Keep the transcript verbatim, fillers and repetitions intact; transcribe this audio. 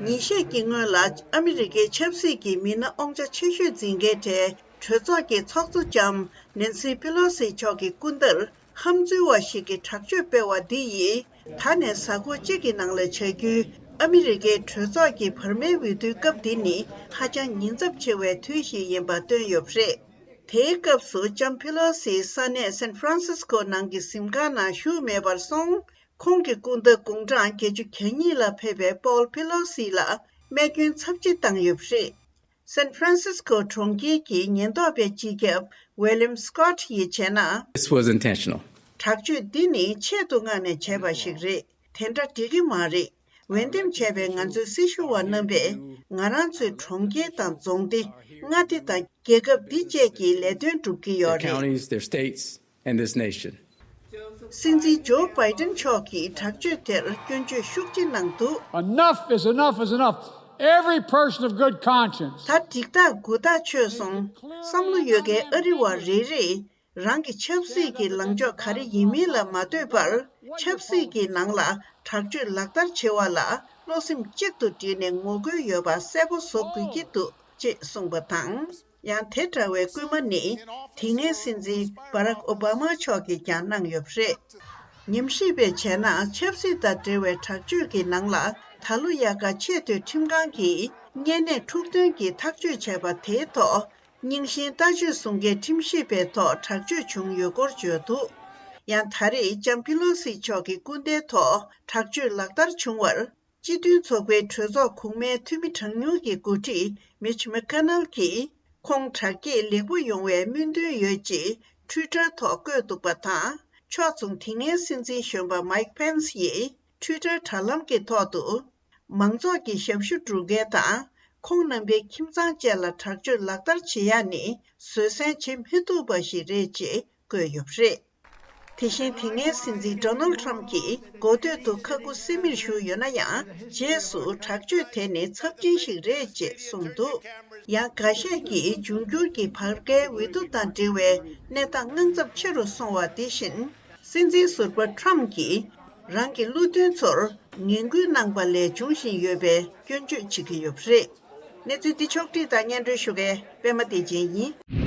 ཉིན་ཤས་ཀྱི་སྔོན་ལ་ཨ་མི་རི་ཀའི་ཆབ་སྲིད་ཀྱི་མི་སྣ་དབང་ཆ་ཆེ་ཤོས་འཛིན་མཁན་གྲས་གྲོས་ཚོགས་ཀྱི་ཚོགས་གཙོ་ལྕམ་ནེན་སི་པེ་ལོ་སི་མཆོག་གི་སྐུ་ཟླར་ཧམ་འཛུལ་བ་ཞིག་གིས་དྲག་སྤྱོད་སྤེལ་བ་འདི་ཡིས། ད་ནས་གཟའ་འཁོར་གཅིག་གི་ནང་ལ་བྱ་རྒྱུའི་ཨ་མི་རི་ཀའི་གྲོས་ཚོགས་ཀྱི་བར་མའི་འོས་བསྡུའི་སྐབས་འདི་ནི་ཧ་ཅང་ཉེན་ཚབས་ཆེ་བའི་དུས་ཤིག་ཡིན་པ་སྟོན་ཡོད་པ་རེད། དེའི་སྐབས་སུ་ལྕམ་ཕེ་ལོ་སིའི་ས་གནས་སན་ཧྥ་རན་སིས་ཀོ་ནང་གི་གཟིམ་ཁང་ནང་བཞུགས་མེད་པར་སོང་། ཁོང་གི་སྐུ་ཟླ་དགུང་གྲངས་བརྒྱད་ཅུ་གྱ་གཉིས་ལ་ཕེབས་པའི་པོལ་ཕེ་ལོ་སི་ལ་རྨས་སྐྱོན་ཚབས་ཆེ་བཏང་ཡོད་པ་རེད། སན་ཧྥ་རན་སིས་ཀོ་གྲོང་ཁྱེར་གྱི་ཉེན་རྟོག་པའི་སྤྱི་ཁྱབ་ཝེ་ལིམ་སྐོད་ཡིས་བྱས་ན། This was intentional. དྲག་སྤྱོད་འདི་ནི་ཆེད་དུ་མངགས་ནས་བྱས་པ་ཞིག་རེད། དེ་འདྲ་འགྲིག་གི་མ་རེད། འོས་འདེམས་བྱས་པའི་ང་ཚོའི་སྲི་ཞུ་བ་རྣམ་པས་ང་རང་ཚོའི་གྲོང་ཁྱེར་དང་རྫོང་སྡེ། མངའ་སྡེ་དང་རྒྱལ་ཁབ་འདི་བཅས་ཀྱི་ལས་དོན་སྒྲུབ་ཀྱི་ཡོད་རེད། Counties, their states, and this nation. སྲིད་འཛིན་ཇོ་བྷའི་ཏན་མཆོག་གིས་དྲག་སྤྱོད་དེར་སྐྱོན་བརྗོད་ཤུགས་ཆེ་གནང་འདུག Enough is enough is enough. Every person of good conscience. ད་འགྲིག་ཐག་དགུ་ཐག་ཆོད་སོང་། བསམ་བློ་ཡོད་མཁན་ཨ་རི་བ་རེ་རེས་རང་གི་ཆབ་སྲིད་ཀྱི་ལངས་ཕྱོགས་ག་རེ་ཡིན་མིན་ལ་མ་ལྟོས་པར། ཆབ་སྲིད་ཀྱི་ནང་ལ་དྲག་སྤྱོད་ལག་བསྟར་བྱེད་པ་ལ་བློ་སེམས་གཅིག་ཏུ་བསྒྲིལ་ནས་ངོ་རྒོལ་ཡོད་པ་གསལ་པོ་བཟོ་དགོས་ཀྱི་འདུག་ཅེས་གསུངས་པ་དང་། ཡང་དེ་འདྲ་བའི་སྐུལ་མ་ནི་དེ་སྔའི་སྲིད་འཛིན་བྷ་རག་ཨོ་བྷ་མ་མཆོག་གིས་ཀྱང་གནང་ཡོད་པ་རེད། ཉམས་ཞིབ་པས་བྱས་ན། ཆབ་སྲིད་དང་འབྲེལ་བའི་དྲག་སྤྱོད་ཀྱི་ནང་ལ་ད་ལོ་དབྱར་ཁ་ཆེས་མཐོའི་ཁྲིམས་ཁང་གིས་གཉན་ནད་འཁྲུག་སྟོན་གྱི་ཐག་གཅོད་བྱས་པ་དེའི་ཐོག་རྙིང་ཞེན་ལྟ་སྤྱོད་བཟུང་མཁན་ཁྲིམས་ཞིབ་པའི་ཐོག་དྲག་སྤྱོད་བྱུང་ཡོད་སྐོར་བརྗོད་འདུག་ཡང་ད་རེས་ལྕམ་ཕེ་ལོ་སི་མཆོག་གི་སྐུ་ཟླའི་ཐོག་དྲག་སྤྱོད་ལག་བསྟར་བྱུང་བར། སྤྱི་མཐུན་ཚོགས་པའི་གྲོས་ཚོགས་གོང་མའི་འཐུས་མི་གྲངས་ཉུང་གི་འགོ་ཁྲིད་མིཆ་མེ་ཀ་ནལ་གྱིས། ཁོང་དྲག་སྐྱེད་ལེགས་པོ་ཡོང་བའི་སྨོན་འདུན་ཡོད་ཅེས་ཊུའི་ཊར་ཐོག་བཀོད་འདུག་པ་དང་། ཕྱོགས་མཚུངས་དེ་སྔའི་སྲིད་འཛིན་གཞོན་པ་མའིག་ཕེན་སི་ཡིས་ཊུའི་ཊར་དྲ་ལམ་གྱི་ཐོག་ཏུ། མང་ཚོགས་ཀྱི་ཞབས་ཞུ་སྒྲུབ་མཁན་དང་། ཁོང་རྣམ་པའི་ཁྱིམ་ཚང་བཅས་ལ་དྲག་སྤྱོད་ལག་བསྟར་བྱེད་ཡ་ནི་བཟོད་བསྲན་བྱེད་མི་ཐུབ་པ་ཞིག་རེད་ཅེས་བཀོད་ཡོད་པ་རེད། དེ་བཞིན་དེ་སྔའི་སྲིད་འཛིན་ཌོ་ནལ་ཊམ་གྱིས་འགོ་སྟོད་དུ་ཁ་ཁུ་སིམ་མེར་བཞུགས་ཡོད་ན་ཡང་། རྗེས་སུ་དྲག་སྤྱོད་དེ་ནི་ཚབས་ཆེན་ཞིག་རེད་ཅེས་གསུངས་འདུག་ཡང་འགའ་ཤས་ཀྱིས་འབྱུང་འགྱུར་གྱི་བར་བརྒལ་འོས་བསྡུ་དང་འབྲེལ་བའི་གནས་སྟངས་དངངས་འཚབ་ཆེ་རུ་སོང་བ་དེ་བཞིན། སྲིད་འཛིན་ཟུར་པ་ཊམ་གྱིས་རང་གི་བློ་མཐུན་ཚོར་ངན་སྐུལ་གནང་པ་ལས་འབྱུང་བཞིན་ཡོད་པའི་སྐྱོན་བརྗོད་བྱེད་ཀྱི་ཡོད་པ་རེད། གནས་ཚུལ་འདི་ཕྱོགས་བསྒྲིགས་དང་སྙན་སྒྲོན་ཞུ་མཁན་པད་མ་བདེ་ཆེན་ཡིན།